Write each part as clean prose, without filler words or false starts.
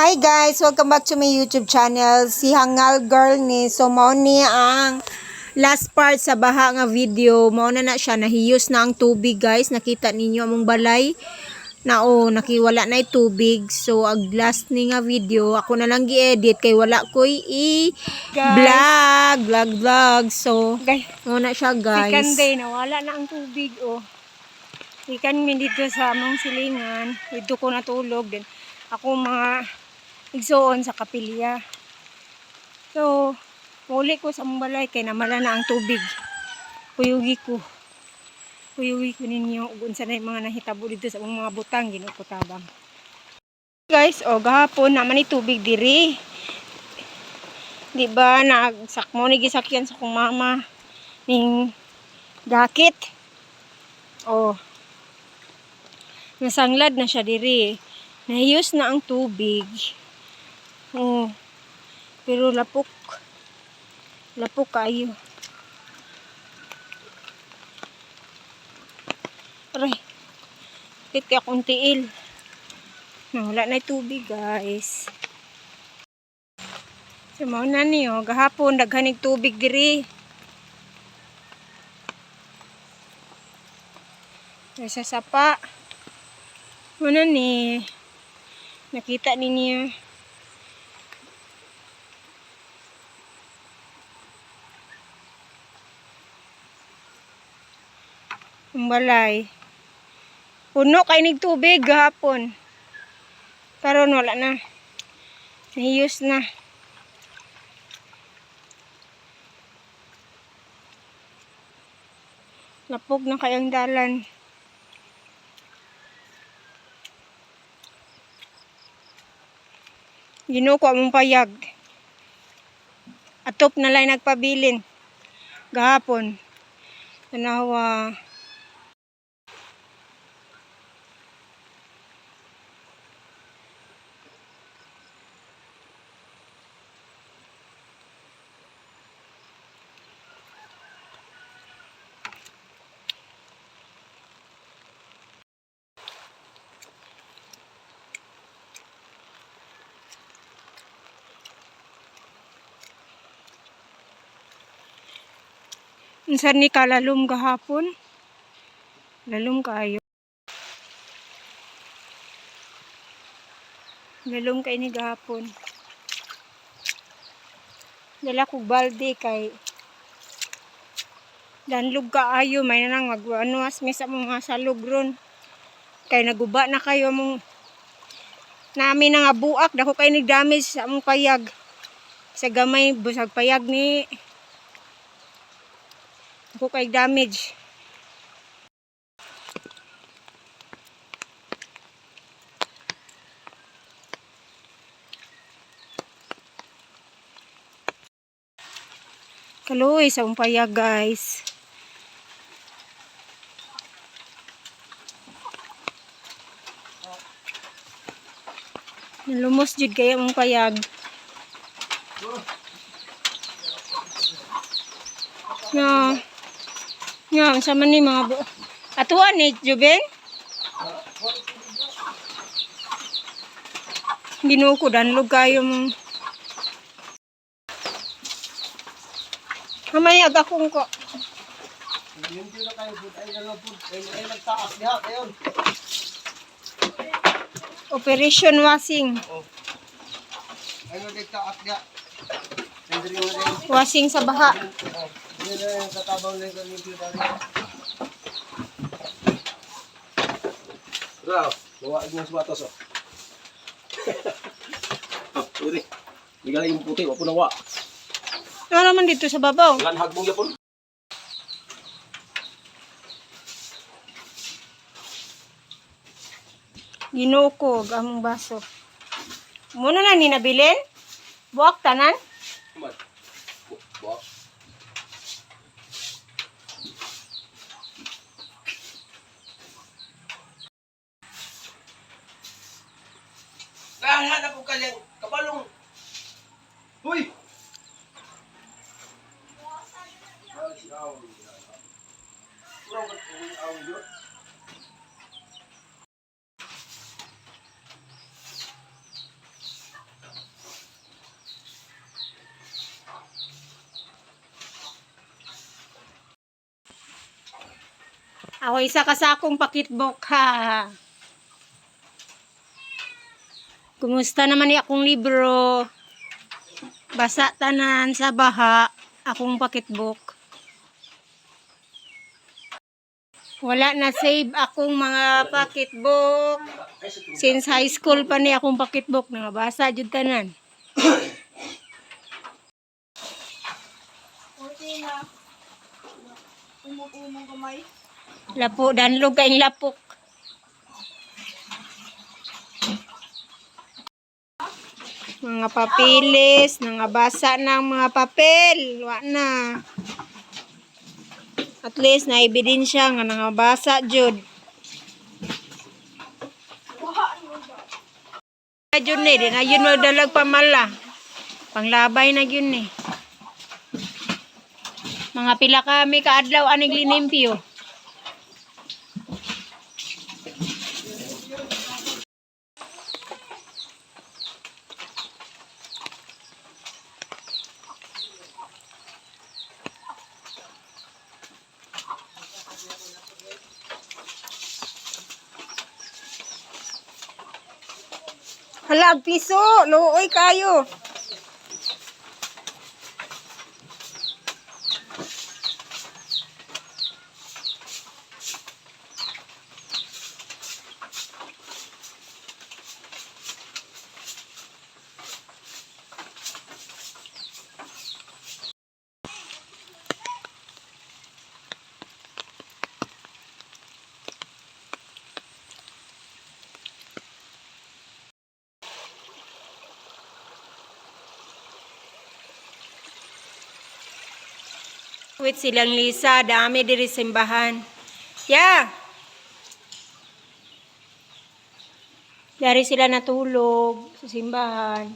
Hi guys! Welcome back to my YouTube channel. Si Hangal Girl ni. So mao ni ang last part sa baha nga video. Mao na na siya, nahiyos na ang tubig, guys. Nakita ninyo among balay na oh, nakiwala na tubig. So ag last ni nga video, ako na lang gi-edit kay wala ko'y i vlog, vlog, vlog. So Guys, mao na siya, second guys. day, nawala na ang tubig, oh. Ikan mi dito sa among silingan. Dito ko natulog din. Ako mga igsoon sa kapilya. So, muli ko sa among balay kay namala na ang tubig. Kuyugi ko. Kuyugi ko ninyo ug unsa na yung mga nahitabo dito sa among mga butang, Ginoo ko tabang. Guys, oh, gahapon naman ni tubig diri. Di ba nagsakmo ni gisakyan sa kong mama ning gakit. Oh. Nasanglad na siya diri. Nahiyos na ang tubig. Oh. Pero lapok. Lapok kayo. Aray. Sakit kaya akong tiil. Nawala na yung tubig, guys. So, mao na niyo. Gahapon, daghanig tubig diri. May sasapa. Muna ni. Nakita ninyo. Ang balay. Puno kay nig tubig gahapon. Karon wala na. Nahiyos na. Lapog na kayang dalan. Ginuko among payag. Atop na lang nagpabilin. Gahapon. Tanawa. Unsa ni kalalom gahapon? Lalom kayo. Lalom kay ni gahapon. Dala kog balde kay danlog kaayo, may na nang mag ano as mi sa mga salog ron. Kay naguba na kayo mong nami na nga buak, dako kay ni damage sa among payag. Sa gamay busag payag ni dako kay damage. Kaluoy sa among payag, guys. Nalumos jud kaya among payag. Nga. Nga, unsa man ni mga atuan ni Juben? Ginoo ko, danlog kayo mong. Hamay ag akong ko. Hindi na kayo, ay nalabog, ay nagtaas diha, kayon. Operation washing. Ay nagtaas diha. Hindi rin na rin. Washing sa baha. Oh, hindi na yung katabaw na yung limpyo dali. Raw, bawa yung sapatos oh. Oh, uri. Ligalay yung puti, wapo na wa. Ano naman dito sa babaw? Lanhag mong yapon. Ginoo ko ag among baso. Muna na ni nabilin? Buak tanan? Man. Buwa. Lahat na po kanyang kabalong. Huy! Ako isa ka sakong pocketbook ha. Kumusta naman ni akong libro? Basa tanan sa baha akong pocketbook. Wala na save akong mga pocketbook. Since high school pa ni akong pocketbook, nangabasa jud tanan. Okay na. Umok-umok kamay. Lapo, danlog kayong lapok. Mga papilis, nangabasa na ang mga papel. Wa na. At least na ebidensya nga nangabasa jud. Jud ni, di na yun magdalag pamala. Panglabay na yun ni. Mga pila kami kaadlaw aning linimpyo. Hala, piso. Luoy kayo. Wait silang Lisa, dami diri simbahan. Yeah. Dari sila natulog sa simbahan.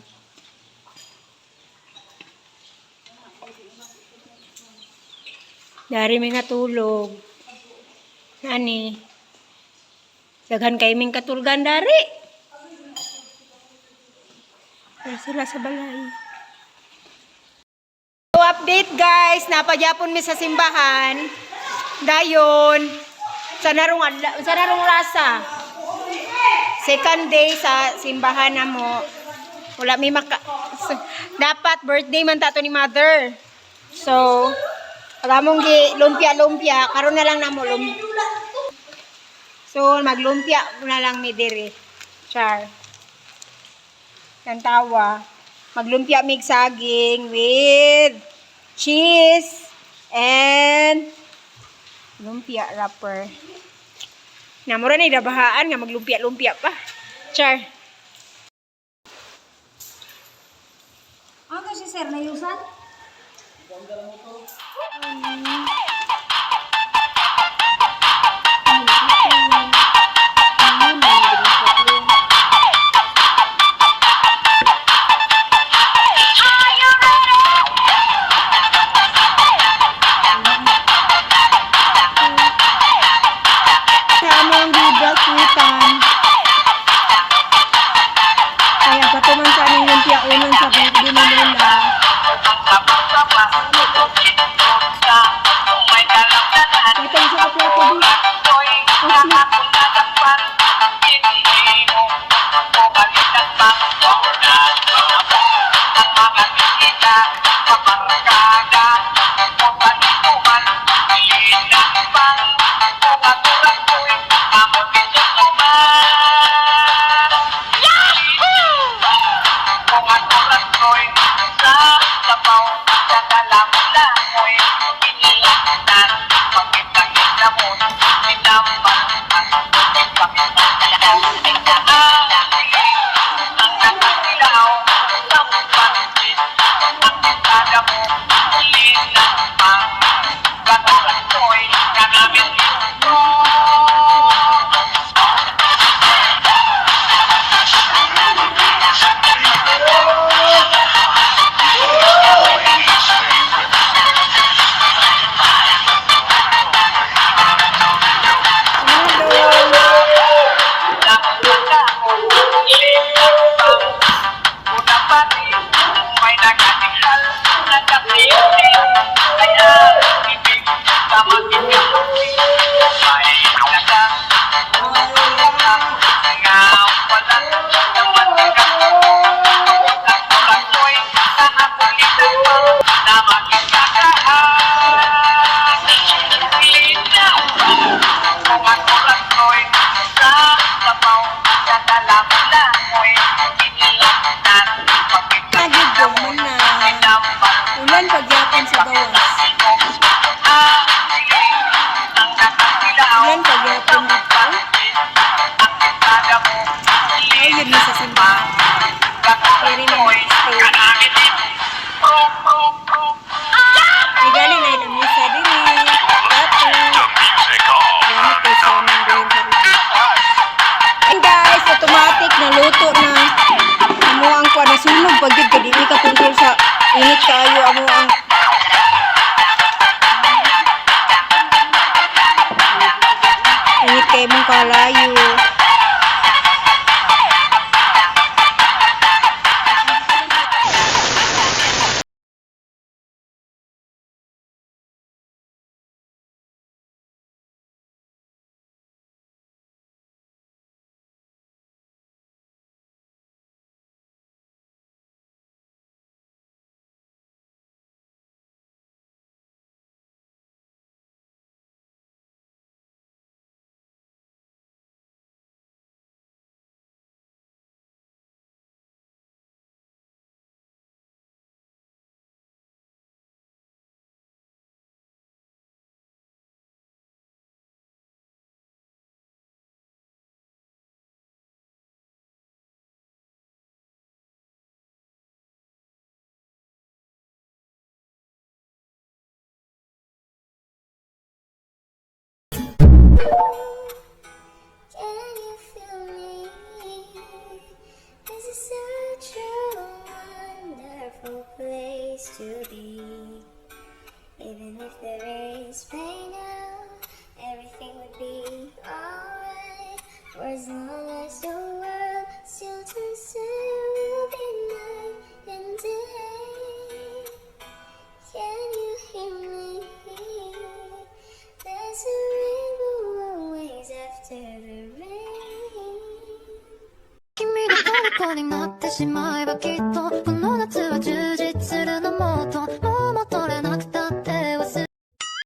Dari may natulog. Nani. Daghan kay ming katulgan dari. Dari sila sa balay. So update guys, napagyapon mi sa simbahan. Dayon sa narong rasa. Second day sa simbahan na mo. Wala mi maka dapat birthday man tato ni mother. So, wala mong gi lumpia-lumpia, karon na lang namo lum. So, maglumpia na lang mi diri. Char. Tantawa. Maglumpia mig saging with cheese and lumpia wrapper. Namura na idabahaan nga maglumpia-lumpia pa. Char. Ano si sir nayusan? Sa among gidakutan. Kaya patuman sa aming lumpia unon sa birthday ni Lola. Ito ang sa kape ko. Ulan pagyapon sa gawas. Ulan pagyapon dito. Ay, yun sa simbahan. Very nice stay. Ay, galing na ilang misa din eh. Dato. Salamat kay sa aming bilin sa review. And guys, automatic na luto na. Amo ang kuha na sunog pag yun, kay dili ka kontrol sa init kaayo amo ang init kay mong kalayo. Can you feel me? This is such a wonderful place to be. Even if there is pain now, everything would be alright. For as long as the world still turns, there will be night and day. Can you hear me? There's a rainbow always after the rain. 君の虜になってしまえばきっとこの夏は